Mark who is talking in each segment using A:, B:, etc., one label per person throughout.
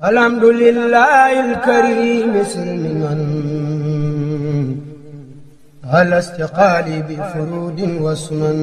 A: الحمد لله الكريم سلما على استقالي بفرود وسنن.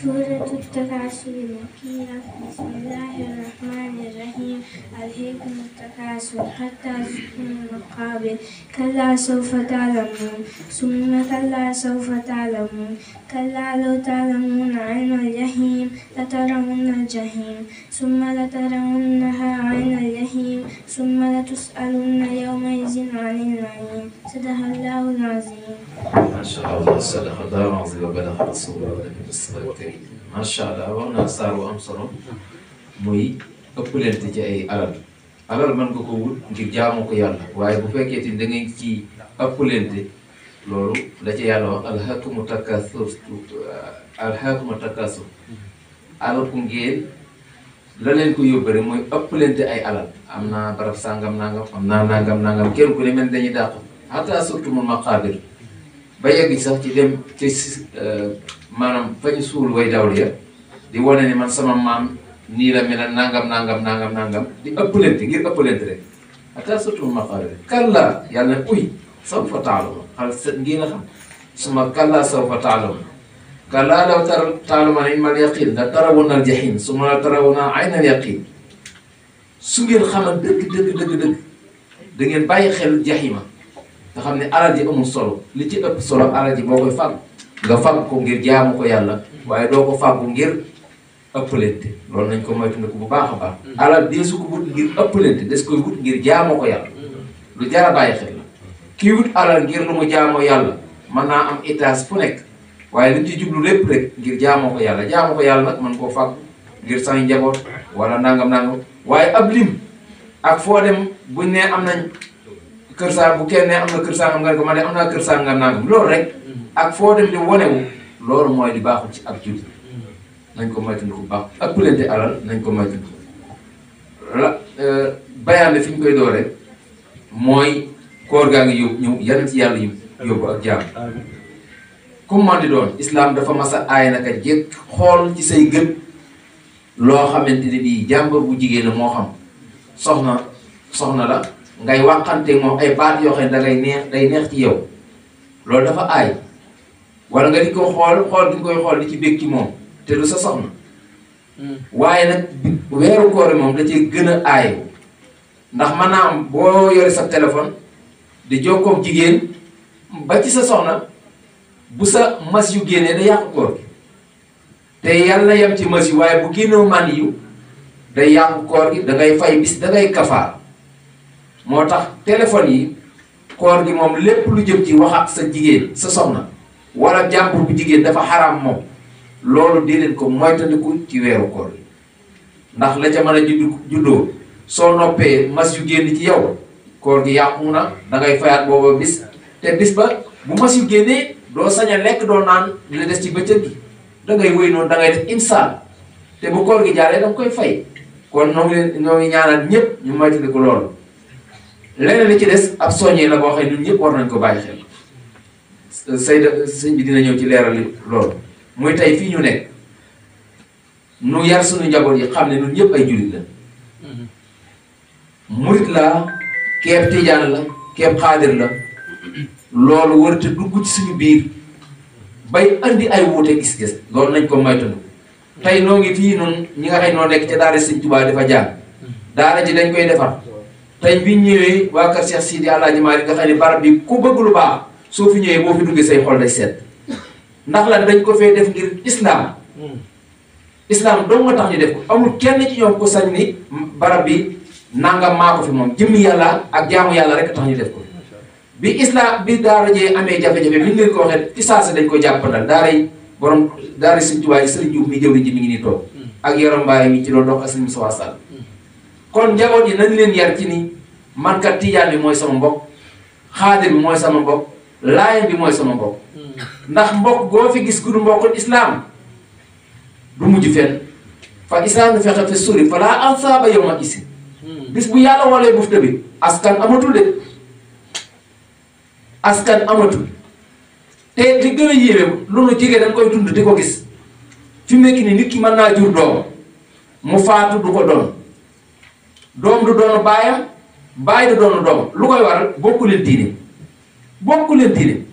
B: سورة التكاثر مكية. بسم الله الرحمن الرحيم. ألهاكم التكاثر حتى زرتم المقابر كلا سوف تعلمون ثم كلا سوف تعلمون كلا لو تعلمون علم الجحيم لترون الجحيم ثم لترونها عين الجحيم ثم لتسألن يومئذ عن النعيم. صدق الله العظيم.
C: ما شاء الله صدق الله العظيم وبلغ رسول الله بالصلاة الكريم. ما شاء الله wax na saar wu am solo muy ëppalante ci ay alal mën nga ko wut ngir jaamu ko yàlla waaye bu fekkee tamit da ngay ci ëppalante loolu la ci yàlla wax alhaakumu takaasur alal ku ngeen la leen ko yóbbu rek mooy ëppalante ay alal am naa barab sàngam nangam am naa nangam kenn ku ne mel dañuy dàq hatta surtumul maqaabir ba yegg sax ci dem ci maanaam fa ñu suul way dawli ya di wane ni man sama maam nii la mel nangam di ëppalante ngir ëppalante rek hatta surtumul maqaabir kalla yàlla ne uy sawfa ta'lamuun xal ngeen a xam suma kalla sawfa ta'lamuun kalla law ta'lamuuna ilmal yaqiin la tarawunna al jahiim summa la tarawunna aynal yaqiin su ngeen xamal dëgg da ngeen bàyyi xel jahiima nga xam ne alal ji amul solo li ci ëpp solo alal ji boo koy fàgg nga fàgg ko ngir jaamu ko yàlla waaye doo ko fàggu ngir ëppalante loolu nañ ko moytandiku bu baax a baax. alal dee su ko wut ngir ëppalante des koy wut ngir jaamu ko yàlla lu jar a bàyyi xel la kii wut alal ngir lu mu jaamoo yàlla mën naa am étage fu nekk waaye li ci jublu lépp rek ngir jaamoo ko yàlla nag mën koo fàgg ngir say njaboot wala nangam waaye ab lim ak foo dem buñ ne am nañ. kër saa bu kenn ne am na kër sangam nga ko ma ne am naa kër sangam nangam loolu rek ak foo dem di wonewu loolu mooy di baaxul ci ab jullit nañ ko moytandiku bu baax ak pëlante alal nañ ko moytandiku la bayaan fi ñu koy dooree mooy koor gaa ngi ñëw yan ci yàlla yóbbu ak jaam comme man di doon islam dafa mas a aay naka jekk xool ci say gët loo xamante ne bii jàmbar bu jigéen la moo xam soxna la ngay waxante moom ay baat yoo xam ne dangay day neex ci yow loolu dafa aay wala nga di ko xool di koy xool di ci bég ci moom te du sa soxna waaye nag weeru koor moom da cee gën a aay ndax mën naa am boo yore sa téléphone di jokkoo jigéen ba ci sa soxna bu sa mas yu génnee da yàqu koor gi te yàlla na yem ci mas yu waaye bu génnew man yu day yàqu koor gi da ngay fay bis da ngay kafaar moo tax téléphone yi koor gi moom lépp lu jëm ci wax ak sa jigéen sa soxna wala jàmbur bu jigéen dafa xaraam moom loolu di leen ko moytandiku ci weeru koor gi ndax la ca mën a juddoo soo noppee mas yu génn ci yow koor gi yàqu na da ngay fayaat booba bis te bis ba bu mas yu génnee doo sañ a lekk doo naan li des ci bëccëg gi da ngay wéy noonu da ngay def insaan te bu koor gi jaaree da nga koy fay kon ñoo ngi ñaanal ñëpp ñu moytandiku loolu. leneen li ci des ab soññee la boo xam ne ñun ñëpp war nañ ko bàyyi xel sëñ bi dina ñëw ci leeral loolu muy tey fii ñu nekk nu yar suñu njaboot yi xam ne ñun ñëpp ay jullit la murit la keeb tijaan la keeb xaadir la loolu warut a dugg ci suñu biir bay andi ay wuute gis-gis loolu nañ ko moytandu tey noo ngi fii noonu ñi nga xam noo nekk ca daara Sëñ Tuubaa dafa jàng daara ji dañ koy defar tey bi ñëwee waa kër Cheikh Sidi Alaaji Maalik nga xam ne barab bi ku bëgg lu baax soo fi ñëwee boo fi duggee say xol day seet ndax lan dañ ko fee def ngir islam dong nga tax ñu def ko amul kenn ci ñoom ko sañ ni barab bi nangam maa ko fi moom jëmmi yàlla ak jaamu yàlla rek tax ñu def ko bi islam bi daara jee amee jafe-jafe bi ñu leen ko waxee ci saasi dañ ko jàppandal daara Sëñ Tuubaa Sëriñ Juuf mi jëwriñ ji mi ngi nii toog ak Yaram Mbaay mi ci doon dox ak Sëriñ Musaa Sall kon njaboot yi nañ leen yar ci ni man kat tijaan bi mooy sama mbokk xaadir bi mooy sama mbokk laayeen bi mooy sama mbokk ndax mbokk goo fi gis ku du mbokkul islaam du mujj fenn fa islaam na fexe fe suri fa laa ansaaba yow ma isi bis bu yàlla walee bufta bi askan amatul de askan amatul te li gën a yéeme lu nu jege dañ koy dund di ko gis fi mu nekk nii nit ki mën naa jur doom mu faatu du ko doon doom du doon baayam baay du doon doom lu koy waral bokku leen diine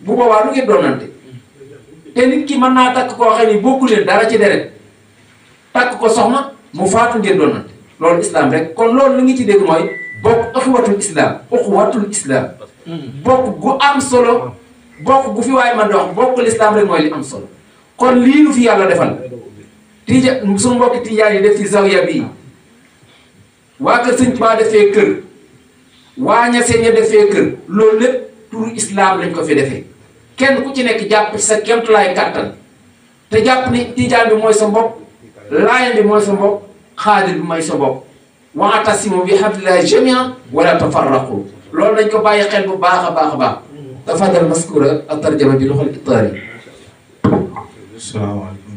C: bu boobaa lu ngeen doonante te nit ki mën naa takk koo xam ni bokku leen dara ci deret takk ko soxna mu faatu ngeen doonante loolu islam rek kon loolu li ngi ci dégg mooy bokk uxuwatul islam bokk gu am solo bokk gu fi waay man di wax bokk l'islam rek mooy li am solo kon lii lu fi yàlla defal tija suñu mbokki tijaan yi def ci zawiya bii waa kër Sëñ Tuubaa defee kër waa Ñaseen ña defee kër loolu lépp turu islam lañ ko fi defee kenn ku ci nekk jàpp ci sa kéemtulaay kàttan te jàpp ni tijaan bi mooy sa mbokk laayeen bi mooy sa mbokk xaadir bi mooy sa mbokk wa'tasimu bi hablillahi jamii'an wala tafarraqu loolu nañ ko bàyyi xel bu baax a baax a baax tafadal maskura at-tarjama bi lughal ittaari.
D: Assalamu alaikum.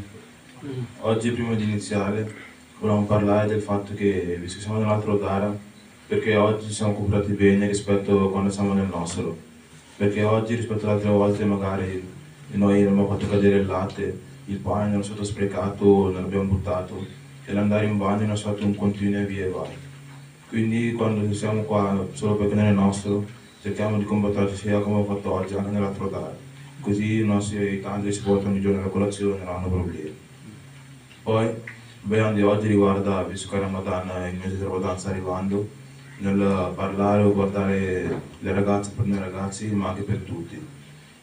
D: Oggi prima di iniziare volevo parlare del fatto che visto che siamo nell'altro gara, perché oggi ci siamo comportati bene rispetto a quando siamo nel nostro, perché oggi rispetto alle altre volte magari noi non abbiamo fatto cadere il latte, il pane non è stato sprecato, non l'abbiamo buttato e l'andare in bagno non è stato un continuo e via e vai. Quindi quando siamo qua solo perché non è nostro cerchiamo di comportarci sia come ho fatto oggi anche nell'altro gara, così i nostri aiutanti si portano ogni giorno alla colazione e non hanno problemi. Poi il brano di oggi riguarda, visto che Ramadan, il mese di Ramadan sta arrivando, nel parlare o guardare le ragazze per noi ragazzi, ma anche per tutti,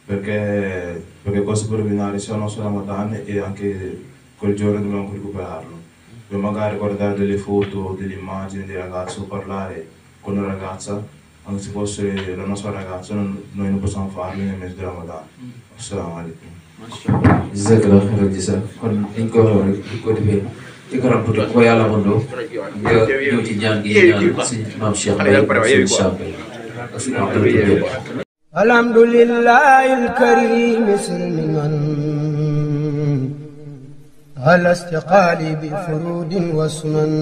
D: perché questo può rovinare sia il nostro Ramadan e anche quel giorno dobbiamo recuperarlo. Dobbiamo magari guardare delle foto, delle immagini di ragazze o parlare con una ragazza, anche se fosse la nostra ragazza, noi non possiamo farlo nel mese di Ramadan. Assalamu alaikum.
C: Jazakallah khairan jazaa kon dañ ko waxee rek di ko defee ci kanam tuuti ko yàlla mëndoo nga ñëw ci ñaan gi ñaan suñu maam Cheikh Mbaye suñu champion ak suñu Abdou
A: alhamdulillahi al-karim silman ala istiqali bi furudin wa sunan